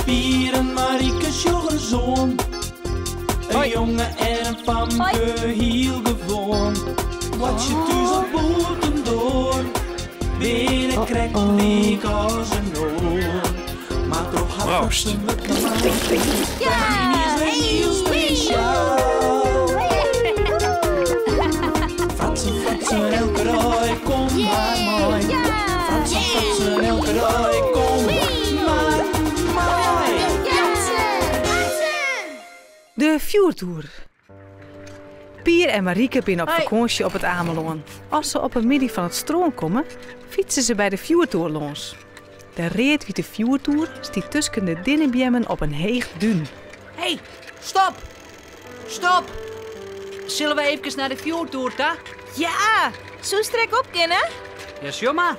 Pier en Marike sjoch ris oan. In jonge en in famke, hiel gewoan. Boartsje thús of bûtendoar, binne krekt lyk as in oar. Mar troch har Proost. fratsen wurdt normaal. Ferline is wer hiel spesjaal. Fratsen, fratsen, elke dei, kom mar mei. Fratsen, fratsen, elke dei, kom mar mei. De fjoertoer. Pier en Marike binne op Hoi. fakânsje op It Amelân. As se op in middei fan it strân komme, fytse se by de fjoertoer lâns. De read-wite fjoertoer stiet tusken de dinnebeammen op in heech dún. Hé, stop! Stop! Sille we eefkes nei de fjoertoer ta? Ja, soest der ek op kinne? Ja, sjoch mar.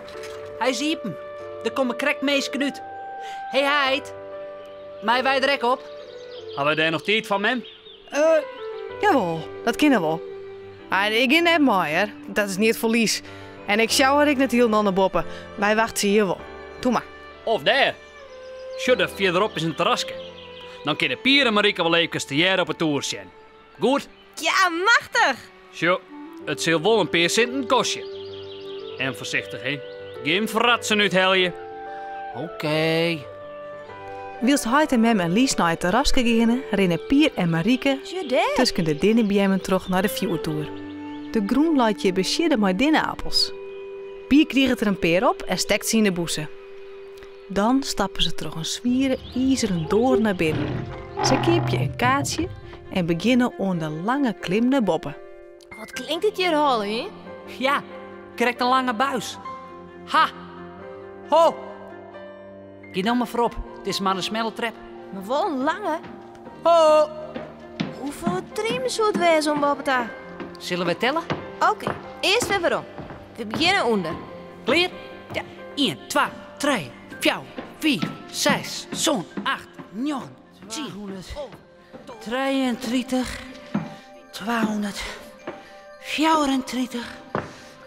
Hy is iepen. Der komme krekt minsken út. Hé heit, meie wy der ek op? Ha wy dêr noch tiid foar, mem? Eh, jawol, dat kin wol. Mar ik gean net mei, hear. Dat is neat foar Lies. En ik sjou har ek net hielendal nei boppe. Wy wachtsje hjir wol. Toe mar. Of dêr. Sjoch, dêr fierderop is in terraske. Dan kinne Pier en Marike wol eefkes tegearre op 'e toer sjen. Goed? Ja, machtich! Sjoch, it sil wol in pear sinten kostje. En foarsichtich, hè. Gjin fratsen úthelje. Oké. Wylst heit en mem en Lies nei it terraske geane, rinne Pier en Marike Sjoch dêr. tusken de dinnebeammen troch nei de fjoertoer. De grûn leit hjir besiedde mei dinne-apels. Pier kriget der in pear op en stekt se yn de bûse. Dan stappe se troch in swiere izeren doar nei binnen. Se keapje in kaartsje en begjinne oan de lange klim nei boppe. Wat klinkt it hjir al, hè? Ja, krekt in lange buis. Ha! Ho! Gean no mar foarop, it is mar in smelle trep. Mar wol in lange. Ho! Hoefolle triemen soe it wêze oan boppe ta? Sille wy telle? Oké, earst wer werom. We begjinne ûnder. Klear? Ja. Ien, twa, trije, fjouwer, fiif, seis, sân, acht, njoggen, tsien, 32,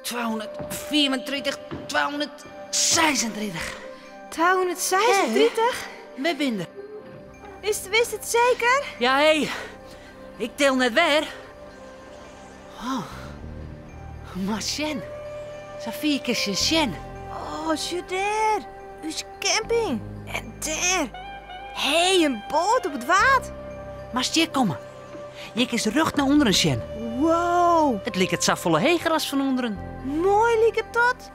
234, 235, 236. 236? Wy binne der. Wist, wist it seker? Ja, hé. Ik tel net wer. Oh. Mar sjen. Sa fier kinst se sjen. Oh, sjoch dêr. Us camping. En dêr. Hé, in boat op it Waad. Moatst hjir komme. Hjir kinst rjocht nei ûnderen sjen. Wow. It liket safolle heger as fan ûnderen. Moai liket dat.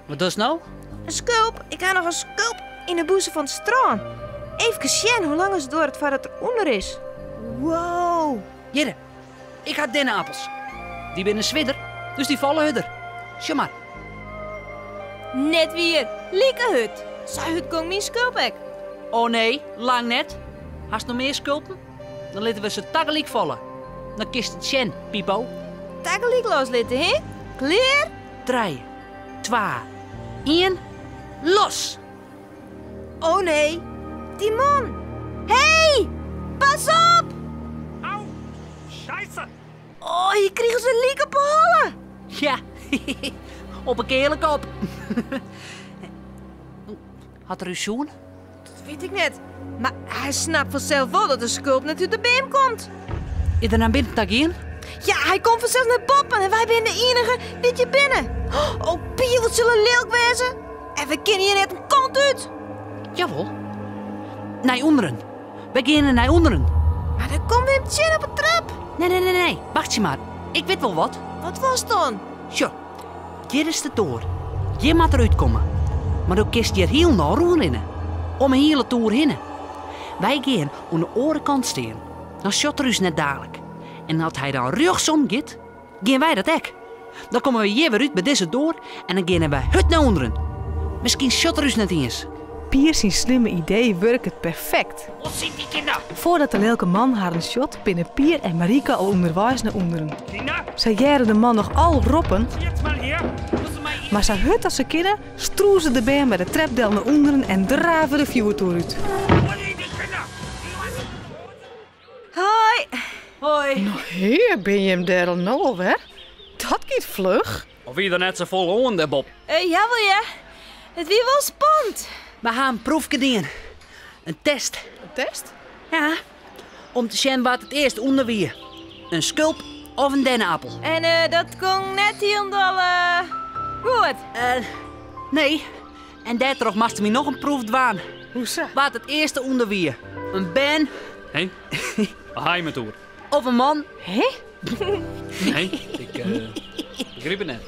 Wat dochst no? In skulp. Ik ha noch in skulp yn 'e bûse fan it strân. Eefkes sjen hoe lang it duorret foardat er ûnder is. Wow. Hjirre, ik ha dinne-appels. Dy binne swierder, dus dy falle hurder. Sjoch mar. Net wier. Like hurd. Sa hurd gong myn skulp ek. Oh nee, lang net. Hast noch mear skulpen? Dan litte we se tagelyk falle. Dan kinst it sjen, Pipo. Tagelyk loslitte, hè? Klear? Trije, twa, ien, los! Oh nee, dy man! Hey, pas op! Au! Scheisse! Oh, hy krige se lyk op 'e holle. Ja, op 'e keale kop. Hat er ús sjoen? Dat wit ik net. Mar hy snapt fansels wol dat de skulp net út de beam komt. Is er nei binnen ta gien? Ja, hy komt fansels nei boppen en wy binne de ienige dy't hjir binne. Oh, Pier, wat sil er lilk wêze? En we kinne hjir net in kant út. Jawol. Nei ûnderen. Wy geane nei ûnderen. Mar dan komme we him tsjin op 'e trep. Nee, nee, nee, nee. Wachtsje mar. Ik wit wol wat. Wat was dan? Sjoch, hjir is de doar. Hjir moat er útkomme. Mar do kinst hjir hielendal rûnrinne. Om 'e hiele toer hinne. Wy gean oan de oare kant stean. Dan sjocht er ús net dalik. En as hy dan rjochtsom giet, gean wy dat ek. Dan komme we hjir wer út by dizze doar en dan geane wy hurd nei ûnderen. Miskien sjocht er ús net iens. Pier syn slimme idee wurket perfekt. Foardat de lilke man harren sjocht, binne Pier en Marike al ûnderweis nei ûnderen. Sy hearre de man noch al roppen, mar sa hurd as se kinne, strûze de bern by de trep del nei ûnderen en drave de fjoertoer út. Hoi. Hoi. No hear, binne jim dêr al no al wer? Dat giet fluch. Of wie der net safolle oan dêrboppe? Uh, jawol ja. It wie wol spannend. We ha in proefke dien. In test. In test? Ja, om te sjen wa't it earst ûnder wie. In skulp of in denneappel. En eh, dat gong net hielendal eh, goed. Eh, nee, en dêrtroch moasten wy noch in proef dwaan. Hoe sa? Wa't it earste ûnder wie. In bern Hé? Waar ha je it oer? of in man. Hé? Nee, ik eh, begryp it net.